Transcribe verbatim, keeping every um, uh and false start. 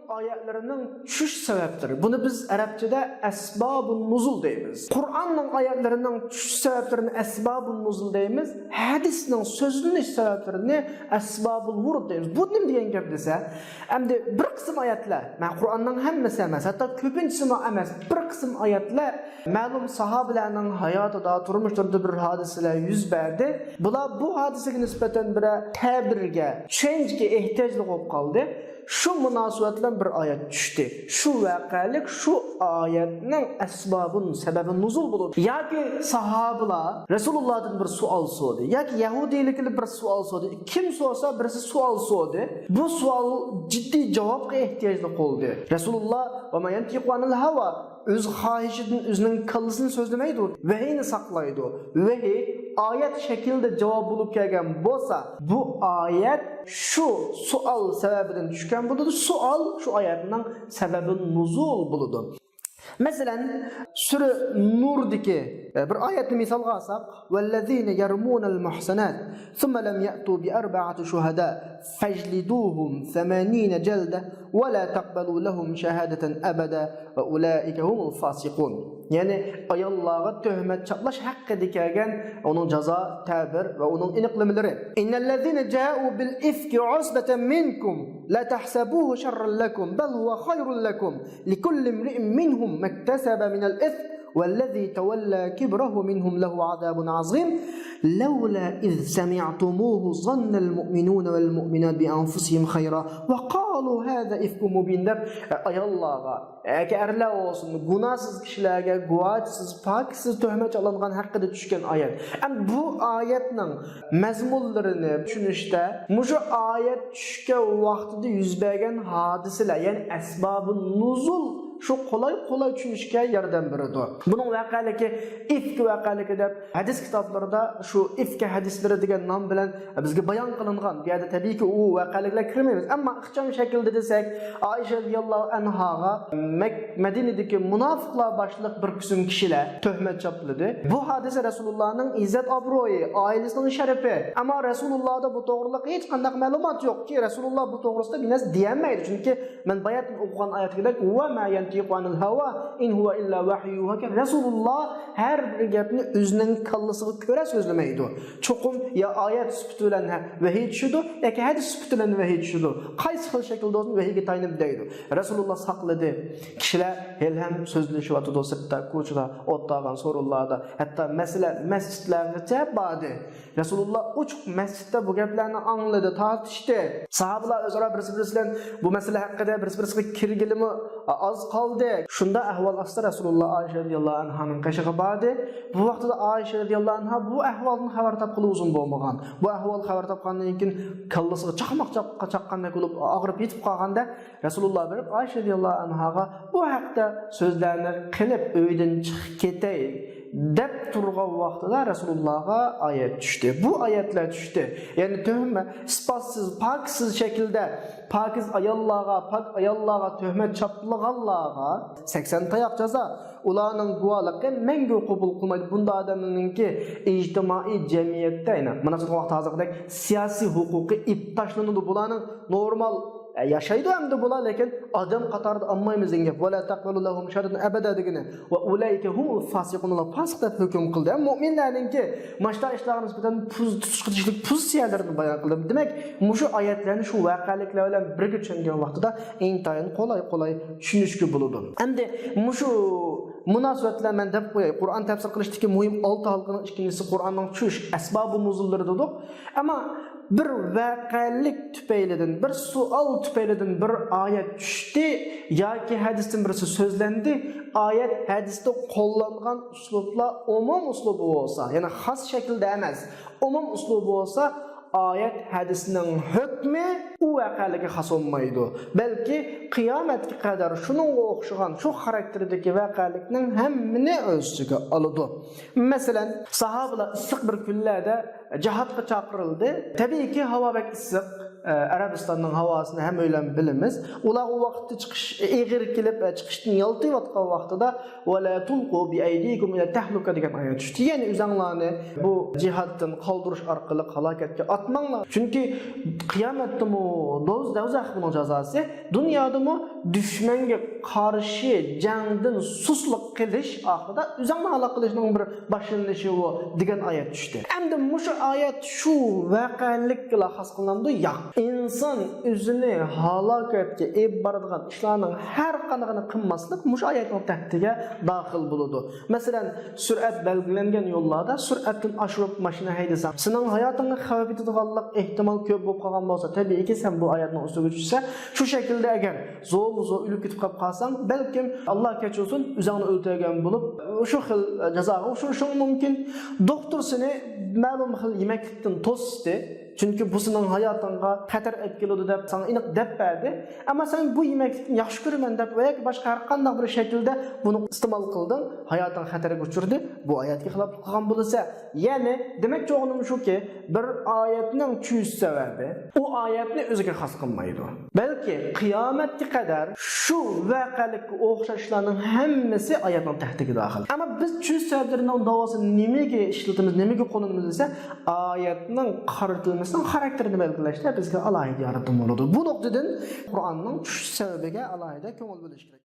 ئايەتلىرىنىڭ چۈشۈش سەۋەبلىرى. بۇنى بىز ئەرەبچىدە ئەسبابۇن نۇزۇل دەيمىز. قۇرئاننىڭ ئايەتلىرىنىڭ چۈشۈش سەۋەبلىرىنى ئەسبابۇن نۇزۇل دەيمىز. ھەدىسنىڭ سۆزلىنىش سەۋەبلىرىنى ئەسبابۇل ۋۇرۇد دەيمىز. بۇ نېمە دېگەن گەپ دېسە، ئەمدى بىر قىسىم ئايەتلەر، مەن قۇرئاننىڭ ھەممىسى ئەمەس، ھەتتا كۆپىنچىسىمۇ ئەمەس، بىر قىسىم ئايەتلەر مەلۇم ساھابىلەرنىڭ ھاياتىدا، تۇرمۇشلىرىدا بىر ھادىسىلەر يۈز بەردى. بۇلار بۇ ھادىسىگە نىسبەتەن بىرەر تەبىرگە، چېينجگە ئېھتىياجلىق بولۇپ قالدى. شۇ مۇناسىۋەت بىلەن بىر ئايەت چۈشتى. شۇ ۋەقەلىك شۇ ئايەتنىڭ ئەسبابۇن، سەبەبى نۇزۇل بولۇپ، ياكى ساھابىلار رەسۇلۇللادىن بىر سوئال سورىدى، ياكى يەھۇدىيلىكلەر بىر سوئال سورىدى. كىم سورىسا، بىرسى سوئال سورىدى. بۇ سوئال جىددىي جاۋابقا ئېھتىياجلىق بولدى. رەسۇلۇللا ۋە ما يەنتىقۇ ئانىل ھاۋا، ئۆز خاھىشىدىن ئۆزىنىڭ كاللىسىنى سۆزلىمەيدۇ، ۋەھىينى ساقلايدۇ. ۋەھىي ئايەت شەكلىدە جاۋاب بولۇپ كەلگەن بولسا، بۇ ئايەت شۇ سوئال سەۋەبىدىن چۈشكەن بولىدۇ. سوئال شۇ ئايەتنىڭ سەبەبى نۇزۇل بولىدۇ. مەسىلەن، سۈرە نۇردىكى، ئە، بىر ئايەتنى مىسالغا ئالساق، والذين يرمون المحصنات ثم لم يأتوا بأربعة شهداء فاجلدوهم ثمانين جلدة ولا تقبلوا لهم شهادة أبدا وأولئك هم الفاسقون. يەنى ئاياللارغا تۆھمەت چاپلاش ھەققىدە كەلگەن ئۇنىڭ جازا تەبىر ۋە ئۇنىڭ ئېنىقلىمىلىرى. إن الذين جاءوا بالإفك عصبة منكم لا تحسبوه شرا لكم بل هو خير لكم لكل امرئ منهم ما اكتسب من الإثم والذي تولى كبره منهم له عذاب عظيم لولا إذ سمعتموه ظن المؤمنون والمؤمنات بأنفسهم خيرا وقالوا هذا إفك مبين دەپ، ئاياللارغا، ياكى ئەرلەر بولسۇن، گۇناھسىز كىشىلەرگە گۇۋاھچىسىز، پاكىتسىز تۆھمەت چالىنغان ھەققىدە چۈشكەن ئايەت. ئەمدى بۇ ئايەتنىڭ مەزمۇنلىرىنى چۈشىنىشتە مۇشۇ ئايەت چۈشكەن ۋاقتىدا يۈز بەرگەن ھادىسىلەر، يەنى ئەسبابى نۇزۇل، شۇ قولاي-قولاي چۈشىنىشكە ياردەم بېرىدۇ. بۇنىڭ ۋەقەلىكى، ئىفك ۋەقەلىكى دەپ ھەدىس كىتابلىرىدا شۇ ئىفك ھەدىسلىرى دېگەن نام بىلەن بىزگە بايان قىلىنغان. بۇ يەردە تەبىئىيكى ئۇ ۋەقەلىكلەر كىرمەيمىز. ئەمما ئىخچام شەكىلدە دېسەك، ئائىشە رەزىياللاھۇ ئەنھاغا مەك-، مەدىنىدىكى مۇناپىقلار باشلىق بىر قىسىم كىشىلەر تۆھمەت چاپلىدى. بۇ ھادىسە رەسۇلۇللانىڭ ئىززەت ئابرۇيى، ئائىلىسىنىڭ شەرىپى. ئەمما رەسۇلۇللادا بۇ توغرىلىق ھېچقانداق مەلۇمات يوقكى، رەسۇلۇللا بۇ توغرىسىدا بىر نەرسە دېيەلمەيدۇ. چۈنكى مەن باياتىن ئوقۇغان ئايەتتىكىدەك، ۋە ما يەنتىقۇ ئانىل ھاۋا ئىن ھۇۋە ئىللا ۋەھيۇ يۇھا. رەسۇلۇللا ھەر بىر گەپنى ئۆزىنىڭ كاللىسىغا كۆرە سۆزلىمەيدۇ. چوقۇم يا ئايەت سۈپىتى بىلەن ھە-، ۋەھىي چۈشىدۇ، ياكى ھەدىس سۈپىتى بىلەن ۋەھىي چۈشىدۇ. قايسى خىل شەكىلدە بولسۇن، ۋەھىيگە تايىنىپ دەيدۇ. رەسۇلۇللا ساقلىدى. كىشىلەر ھېلىھەم سۆزلىشىۋاتىدۇ، سىرتتا، كوچىدا ئولتۇرغان سورۇنلاردا، ھەتتا مەسىلە مەسچىتلەرگىچە باردى. رەسۇلۇللا ئوچۇق مەسچىتتە بۇ گەپلەرنى ئاڭلىدى، تارتىشتى. ساھابىلار ئۆزئارا بىرسى-بىرسى بىلەن بۇ مەسىلە ھەققىدە بىرسى-بىرسىگە كىرگىلىمۇ ئاز قالدى. شۇندا ئەھۋال ئاچسا، رەسۇلۇللا ئائىشە رەزىياللاھۇ ئەنھانىڭ قېشىغا باردى. بۇ ۋاقتىدا ئائىشە رەزىياللاھۇ ئەنھا بۇ ئەھۋالدىن خەۋەر تاپقىلى ئۇزۇن بولمىغان. بۇ ئەھۋال خەۋەر تاپقاندىن كېيىن كاللىسىغا چاقماق چاق-، چاققاندەك بولۇپ ئاغرىپ يېتىپ قالغاندا، رەسۇلۇللا بېرىپ ئائىشە رەزىياللاھۇ ئەنھاغا بۇ ھەقتە سۆزلەرنى قىلىپ، ئۆيدىن چىقىپ كېتەي دەپ تۇرغان ۋاقتىدا رەسۇلۇللاغا ئايەت چۈشتى. بۇ ئايەتلەر چۈشتى. يەنى تۆھمە، ئىسپاتسىز، پاكىتسىز شەكىلدە پاكىز ئاياللارغا، پاك ئاياللارغا تۆھمەت چاپلىغانلارغا سەكسەن تاياق جازا. ئۇلارنىڭ گۇۋاھلىقى مەڭگۈ قوبۇل قىلمايدۇ. بۇنداق ئادەمنىڭكى ئىجتىمائىي جەمئىيەتتە، يەنى مانا سىزنىڭ ۋاقتى ھازىرقىدەك سىياسىي ھوقۇقى ئېلىپ تاشلىنىدۇ. بۇلارنىڭ نورمال، ئە، ياشايدۇ ئەمدى بۇلار، لېكىن ئادەم قاتارىدا ئالمايمىز دېگەن گەپ. ۋە لا تەقبەلۇ لەھۇم شەھادەتەن ئەبەدە دېگىنى. ۋە ئۇلەئىكە ھۇمۇل فاسىقۇن، ئۇلار پاسىق دەپ ھۆكۈم قىلدى. ھەم مۇئمىنلەرنىڭكى ماشۇنداق ئىشلارغا نىسبەتەن پۇز-، تۇتۇشقا تېگىشلىك پوزىتسىيەلىرىنى بايان قىلدى. دېمەك، مۇشۇ ئايەتلەرنى شۇ ۋەقەلىكلەر بىلەن بىرگە چۈشەنگەن ۋاقتىدا ئىنتايىن قولاي-قولاي چۈشىنىشكە بولىدۇ. ئەمدى مۇشۇ مۇناسىۋەت بىلەن مەن دەپ قوياي، قۇرئان تەپسىر قىلىشتىكى مۇھىم ئالتە ھالقىنىڭ ئىككىنچىسى قۇرئاننىڭ چۈشۈش ئەسبابۇ نۇزۇللىرى دېدۇق. ئەمما بىر ۋەقەلىك تۈپەيلىدىن، بىر سوئال تۈپەيلىدىن بىر ئايەت چۈشتى ياكى ھەدىستىن بىرسى سۆزلەندى. ئايەت، ھەدىستە قوللانغان ئۇسلۇبلار ئومۇم ئۇسلۇبى بولسا، يەنى خاس شەكىلدە ئەمەس، ئومۇم ئۇسلۇبى بولسا، ئايەت، ھەدىسنىڭ ھۆكمى ئۇ ۋەقەلىككە خاس بولمايدۇ، بەلكى قىيامەتكە قەدەر شۇنىڭغا ئوخشىغان شۇ خاراكتېردىكى ۋەقەلىكنىڭ ھەممىنى ئۆز ئىچىگە ئالىدۇ. مەسىلەن، ساھابىلار ئىسسىق بىر كۈنلەردە جىھادقا چاقىرىلدى. تەبىئىيكى، ھاۋا بەك ئىسسىق. ئە، ئەرەبىستاننىڭ ھاۋاسىنى ھەممەيلەن بىلىمىز. ئۇلار ئۇ ۋاقىتتا چىقىش ئېغىر كېلىپ، ئە، چىقىشتىن يالتىۋاتقان ۋاقتىدا، «ۋە لا تۇلقۇ بىئەيدىكۇم ئىلە تەھلۇكە» دېگەن ئايەت چۈشتى. يەنى ئۆزەڭلارنى بۇ جىھادتىن قالدۇرۇش ئارقىلىق ھالاكەتكە ئاتماڭلار. چۈنكى قىيامەتتىمۇ دوز-، دوزاخ بۇنىڭ جازاسى، دۇنيادىمۇ دۈشمەنگە قارشى جەڭدىن سۇسلۇق قىلىش ئاخىرىدا ئۆزەڭنى ھالاك قىلىشنىڭ بىر باشلىنىشى ئۇ دېگەن ئايەت چۈشتى. ئەمدى مۇشۇ ئايەت شۇ ۋەقەلىككىلا خاس قىلىنامدۇ؟ ياق. ئىنسان ئۆزىنى ھالاكەتكە ئېلىپ بارىدىغان ئىشلارنىڭ ھەر قاندىقىنى قىلماسلىق مۇشۇ ئايەتنىڭ تەھتىگە داخىل بولىدۇ. مەسىلەن، سۈرئەت بەلگىلەنگەن يوللاردا سۈرئەتتىن ئاشۇرۇپ ماشىنا ھەيدىسەڭ، سېنىڭ ھاياتىڭغا خەۋپ يېتىدىغانلىق ئېھتىمال كۆپ بولۇپ قالغان بولسا، تەبىئىيكى، سەن بۇ ئايەتنىڭ ئۈستىگە چۈشسە، شۇ شەكىلدە ئەگەر زورمۇ زور ئۆلۈپ كېتىپ قاپ قالساڭ، بەلكىم، ئاللا كەچۈرسۇن، ئۆزۈڭنى ئۆلتۈرگەن بولۇپ، شۇ خىل جازاغا ئۇچرىشىڭ مۇمكىن. دوختۇر سېنى مەلۇم خىل يېمەكلىكتىن توستى، چۈنكى بۇ سېنىڭ ھاياتىڭغا خەتەر ئېلىپ كېلىدۇ دەپ ساڭا ئېنىق دەپ بەردى. ئەمما سەن بۇ يېمەكلىكنى ياخشى كۆرىمەن دەپ ۋە ياكى باشقا ھەر قانداق بىر شەكىلدە بۇنى ئىستېمال قىلدىڭ، ھاياتىڭ خەتەرگە ئۇچرىدى. بۇ ئايەتكە خىلاپلىق قىلغان بولسا، يەنى دېمەكچى بولغىنىم شۇكى، بىر ئايەتنىڭ چۈشۈش سەۋەبى ئۇ ئايەتنى ئۆزىگە خاس قىلمايدۇ. بەلكى قىيامەتكە قەدەر شۇ ۋەقەلىككە ئوخشاش ئىشلارنىڭ ھەممىسى ئايەتنىڭ تەھتىگە داخىل. ئەمما بىز چۈشۈش سەۋەبلىرىنىڭ داۋاسىنى نېمىگە ئىشلىتىمىز، نېمىگە قوللىنىمىز دېسە، ئايەتنىڭ قارىتىلمىسىنىڭ خاراكتېرىنى بەلگىلەشتە بىزگە ئالاھىدە ياردىمى بولىدۇ. بۇ نۇقتىدىن قۇرئاننىڭ چۈشۈش سەۋەبىگە ئالاھىدە كۆڭۈل بۆلۈش كېرەك.